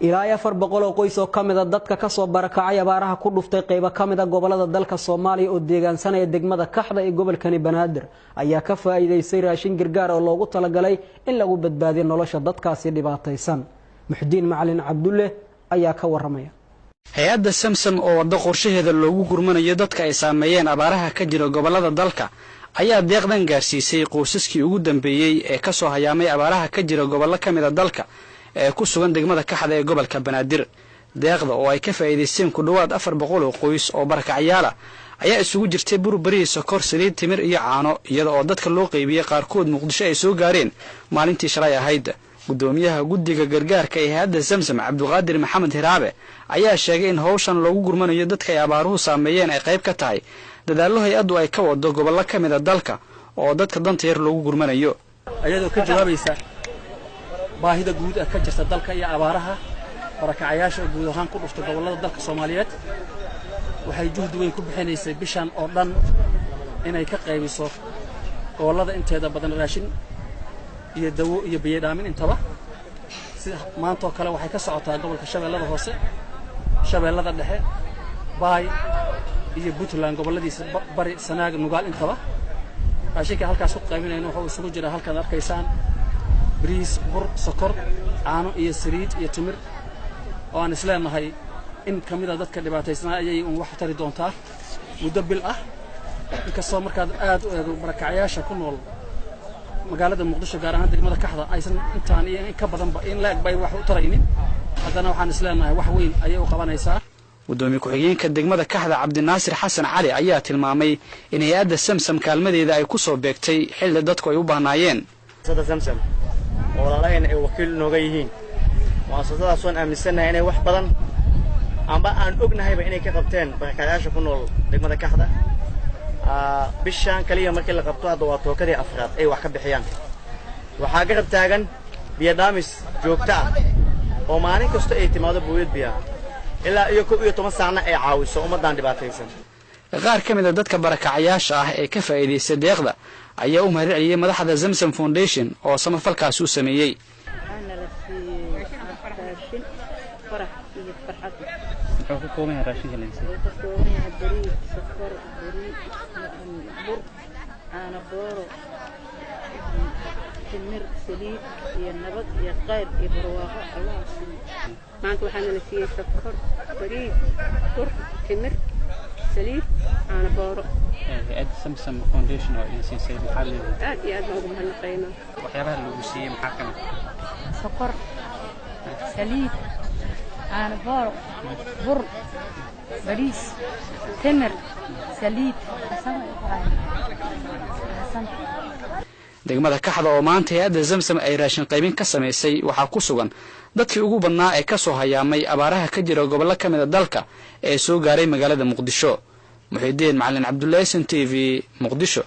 Ilaa 400 oo qoys oo kamid ah dadka ka soo barakacay abaaraha ku dhuftay qaybo kamid ah gobolada dalka Soomaaliya oo deegaansanaya degmada Kaxda ee gobolkani Banaadir ayaa ka faa'iideystay raashin gargaar oo loogu talagalay in lagu badbaadiyo nolosha dadkaasi dhibaataysan. Muxdiin Macalin Cabdulle ayaa ka waramaya. Hay-adda Samsam oo waddo qorshaheeda loogu gurmanayo dadka ay saameeyeen abaaraha ka jira gobolada dalka ayaa deeqdan gaarsiisay qoysaskii ugu dambeeyey ee ka soo hayaamay abaaraha ka jira gobollo ka mid a dalka ee ku sugan degmada Kaxda ee gobolka Banaadir. Deeqda oo ay ka faa'iidaysteen ku dhowaad 400 oo qoys oo barakacyaal ah ayaa isugu jirtay bur, bariis, sokor, saliid, timir iyo caano, iyada oo dadka loo qaybiyey qaarkood Muqdisho ay soo gaareen maalintii shalay ahayd. Gudoomiyaha guddiga gargaarka ee hay-adda Samsam, Cabduqaadir Maxamed Hiraabe, ayaa sheegay in howshan loogu gurmanayo dadka ay abaaruhu saameeyeen ay qayb ka tahay dadaallo hay-addu ay ka wado gobollo ka mid a dalka oo dadka danta yar loogu gurmanayo. Ayadoo ka jawaabaysa baahida guud ee ka jirta dalka iyo abaaraha barakacayaasha oo guud ahaan ku dhufta gobollada dalka Soomaaliyeed, waxay juhdi weyn ku bixinaysay bishan oo dhan inay ka qaybiso gobollada inteeda badan raashin iyo dawo iyo biyo dhaamin intaba. Si maantoo kale waxay ka socotaa gobolka Shabeellada Hoose, Shabeellada Dhexe, Baay iyo Puntland gobolladiisa Bari, Sanaag, Nugaal intaba. Raashinka halkaas ku qaybinayna wuxuu isugu jiraa halkaad arkaysaan bariis, bur, sokor, caano iyo saliid iyo timir, oo aan isleenahay in ka mid a dadka dhibaataysnaa ayay un wax tari doontaa muddo bil ah. Inkastoo markaad aad u eego barakacyaasha ku nool magaalada Muqdisho, gaar ahaan degmada Kaxda, aysan intaan iyo in ka badanba in la eg bay wax u taraynin, haddana waxaan isleenahay wax weyn ayay u qabanaysaa. Gudoomiye ku-xigeenka degmada Kaxda, Cabdinaasir Xasan Cali, ayaa tilmaamay in hay-adda Samsam kaalmadeeda ay ku soo beegtay xilli dadku ay u baahnaayeen. Samsam oo walaalahayna ay wakiil nooga yihiin mu'asasadaas, waan aaminsannahay inay wax badan amba aan ognahayba inay ka qabteen barakacayaasha ku nool degmada Kaxda. Bishaan kaliya markii la qabto hadda waa tookadii afraad ay wax ka bixiyaan. Waxaa garab taagan biyadhaamis joogto ah oo maalin kasta ay timaado booyad biya ilaa iyo 11 saacna ay caawiso ummaddan dhibaataysan. Qaar ka mid a dadka barakacayaasha ah ee ka faa'iidaystay deeqda ayaa u mahad celiyey madaxda Zamzam Foundation oo samafalkaasi u sameeyey. Muxuu ka kooban yahay raashinka la siiyey? Wuxuu ka kooban yahay bariis, sokor, bariis, bur, caano booro, timir, saliid iyo nabad iyo khayr iyo barwaaqo Allah siiyo. Maanta waxaana la siiyey sokor, bariis, bur, timir, saliid, caano booro. Hay-adda Samsam Foundation oo idin siisay maxaa leedahay? Aad iyo aad baan ugu mahadnaqaynaa. Waxyaabaha lagu siiyey maxaa ka mid? Sokor, saliid, caano booro, bur, bariis, timir, saliid. Degmada Kaxda oo maanta hay-adda Zamsam ay raashin qaybin ka samaysay waxaa ku sugan dadkii ugu badnaa ee ka soo hayaamay abaaraha ka jira gobollo ka mid a dalka ee soo gaaray magaalada Muqdisho. Muxiidiin Macalin Cabdullaahi, San t v, Muqdisho.